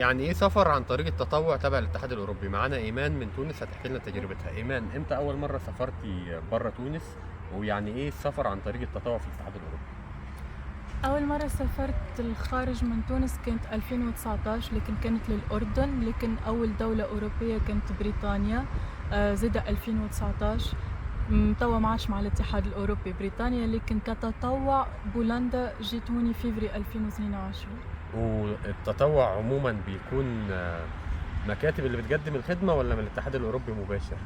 يعني ايه سفر عن طريق التطوع تبع الاتحاد الاوروبي؟ معانا ايمان من تونس هتحكي لنا تجربتها. ايمان، امتى اول مرة سافرتي بره تونس؟ ويعني ايه السفر عن طريق التطوع في الاتحاد الاوروبي؟ أول مرة سافرت الخارج من تونس كانت 2019، لكن كانت للأردن، لكن أول دولة أوروبية كانت بريطانيا، زادة 2019. توا ما عادش مع الاتحاد الأوروبي بريطانيا، لكن كتطوع بولندا جيت هوني فيفري 2022. والتطوع عموما بيكون مكاتب اللي بتقدم الخدمة ولا من الاتحاد الأوروبي مباشر؟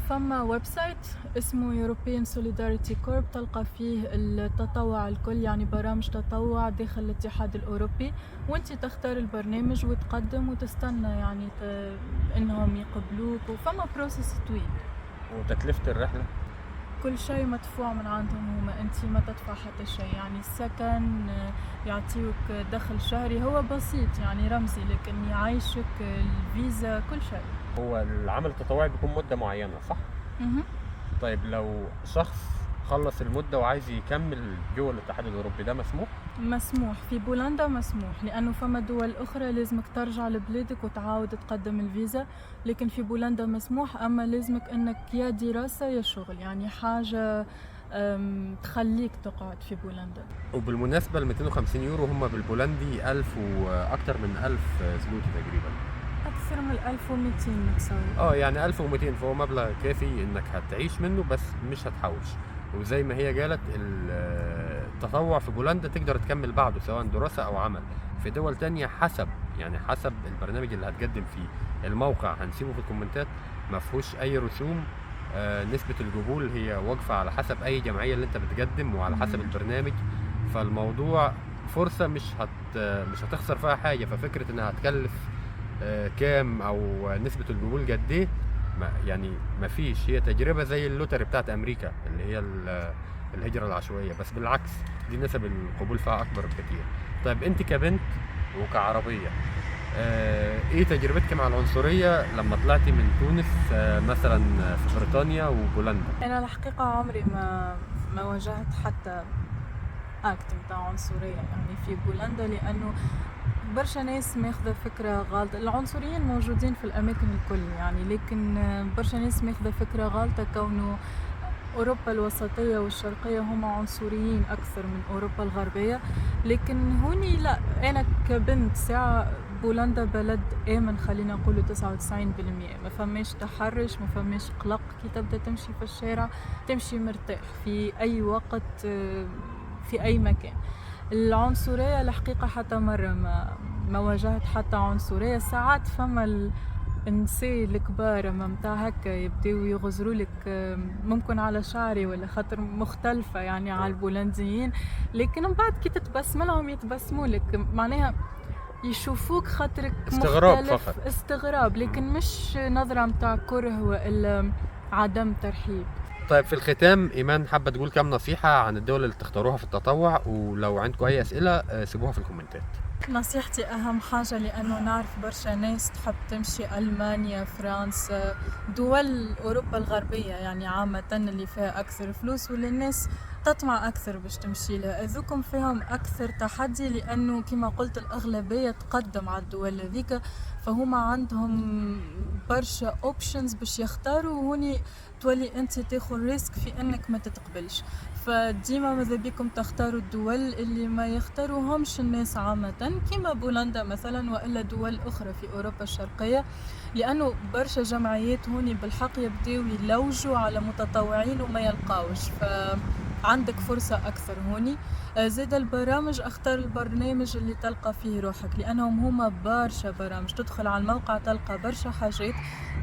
فما website اسمه European Solidarity Corps، تلقى فيه التطوع الكل، يعني برامج تطوع داخل الاتحاد الأوروبي، وانت تختار البرنامج وتقدم وتستنى يعني انهم يقبلوك، وفما process طويل. وتكلفة الرحلة؟ كل شيء مدفوع من عندهم هما، انت ما تدفع حتى شيء، يعني السكن، يعطيوك دخل شهري هو بسيط يعني رمزي، لكن يعيشك، الفيزا، كل شيء. هو العمل التطوعي بيكون مدة معينة صح؟ مهم. طيب لو شخص خلص المدة وعايز يكمل جوه الاتحاد الأوروبي ده مسموح؟ مسموح في بولندا، مسموح، لأنه فما دول أخرى لازمك ترجع لبلادك وتعاود تقدم الفيزا، لكن في بولندا مسموح، أما لازمك أنك يا دراسة يا شغل، يعني حاجة تخليك تقعد في بولندا. وبالمناسبة ال 250 يورو هم بالبولندي 1000 وأكتر من 1000 زلوتي تقريبا، أكثر من 1200 نتصور. يعني 1200، فهو مبلغ كافي إنك هتعيش منه بس مش هتحوش. وزي ما هي قالت التطوع في بولندا تقدر تكمل بعده سواء دراسة أو عمل في دول تانية، حسب البرنامج اللي هتقدم فيه. الموقع هنسيبه في الكومنتات، ما فيهوش أي رسوم. نسبة القبول هي واقفة على حسب أي جمعية اللي أنت بتقدم وعلى حسب البرنامج. فالموضوع فرصة مش هتخسر فيها حاجة. ففكرة إنها هتكلف كام أو نسبة القبول قد إيه، ما فيش. هي تجربة زي ال lottery بتاعت أمريكا اللي هي الهجرة العشوائية، بس بالعكس دي نسب القبول فيها أكبر بكتير. طيب أنت كبنت وكعربية، إيه تجربتك مع العنصرية لما طلعتي من تونس، مثلا في بريطانيا وبولندا؟ أنا الحقيقة عمري ما واجهت حتى acte متاع عنصرية في بولندا، لأنه برشا ناس ماخذة فكرة غلط. العنصريين موجودين في الأماكن الكل لكن برشا ناس ماخذة فكرة غلطة كونه أوروبا الوسطية والشرقية هما عنصريين أكثر من أوروبا الغربية، لكن هوني لا. أنا كبنت ساعة بولندا بلد آمن، خلينا نقولوا 99%، ما فماش تحرش، ما فماش قلق، كي تبدأ تمشي في الشارع تمشي مرتاح في أي وقت في أي مكان. العنصرية الحقيقة حتى مرة ما واجهت حتى عنصرية. ساعات فما النساء الكبار ما متاع هكا يبداو يغزروا لك، ممكن على شعري ولا خاطر مختلفة على البولنديين، لكن من بعد كي تتبسم لهم يتبسموا لك، معناها يشوفوك خاطرك استغراب مختلف، فقط. استغراب، لكن مش نظرة متاع كره وإلا عدم ترحيب. طيب في الختام إيمان حابة تقول كم نصيحة عن الدول اللي تختاروها في التطوع، ولو عندكم أي أسئلة، سيبوها في الكومنتات. نصيحتي أهم حاجة، لأنه نعرف برشا ناس تحب تمشي ألمانيا، فرنسا، دول أوروبا الغربية عامة اللي فيها أكثر فلوس واللي الناس تطمع أكثر باش تمشي لها، هذوكم فيهم أكثر تحدي، لأنه كما قلت الأغلبية تقدم على الدول هذيك، فهما عندهم برشا options باش يختاروا، وهوني تولي أنت تاخذ risk في أنك ما تتقبلش. فديما ماذا بيكم تختاروا الدول اللي ما يختاروهمش الناس عامة، كما بولندا مثلا وإلا دول أخرى في أوروبا الشرقية، لأنه برشا جمعيات هوني بالحق يبداو يلوجوا على متطوعين وما يلقاوش، فعندك فرصة أكثر هوني. زاد البرامج، اختار البرنامج اللي تلقى فيه روحك، لأنهم هما برشا برامج، تدخل على الموقع تلقى برشا حاجات.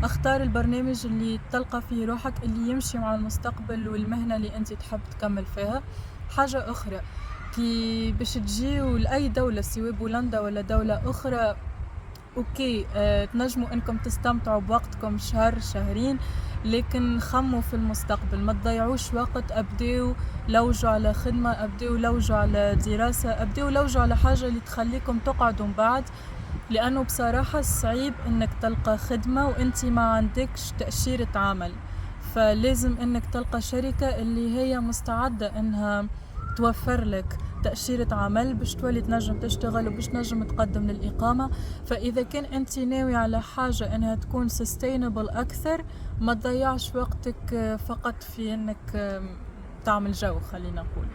اختار البرنامج اللي تلقى فيه روحك، اللي يمشي مع المستقبل والمهنة اللي أنت تحب تكمل فيها. حاجة أخرى، كي باش تجيو لأي دولة سواء بولندا ولا دولة أخرى، تنجموا أنكم تستمتعوا بوقتكم شهر شهرين، لكن خموا في المستقبل، ما تضيعوش وقت. أبداو لوجوا على خدمة، أبداو لوجوا على دراسة، أبداو لوجوا على حاجة اللي تخليكم تقعدوا من بعد، لأنه بصراحة صعيب أنك تلقى خدمة وأنت ما عندكش تأشيرة عمل، فلازم أنك تلقى شركة اللي هي مستعدة أنها توفر لك تأشيرة عمل باش تولي تنجم تشتغل وباش تنجم تقدم للإقامة. فإذا كان أنت ناوي على حاجة أنها تكون sustainable أكثر، ما تضيعش وقتك فقط في أنك تعمل جو، خلينا نقول.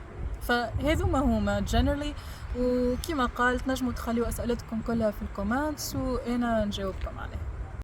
فهذو ما هما generally، وكما قالت نجموا تخليوا أسئلتكم كلها في ال comments وأنا نجاوبكم عليها.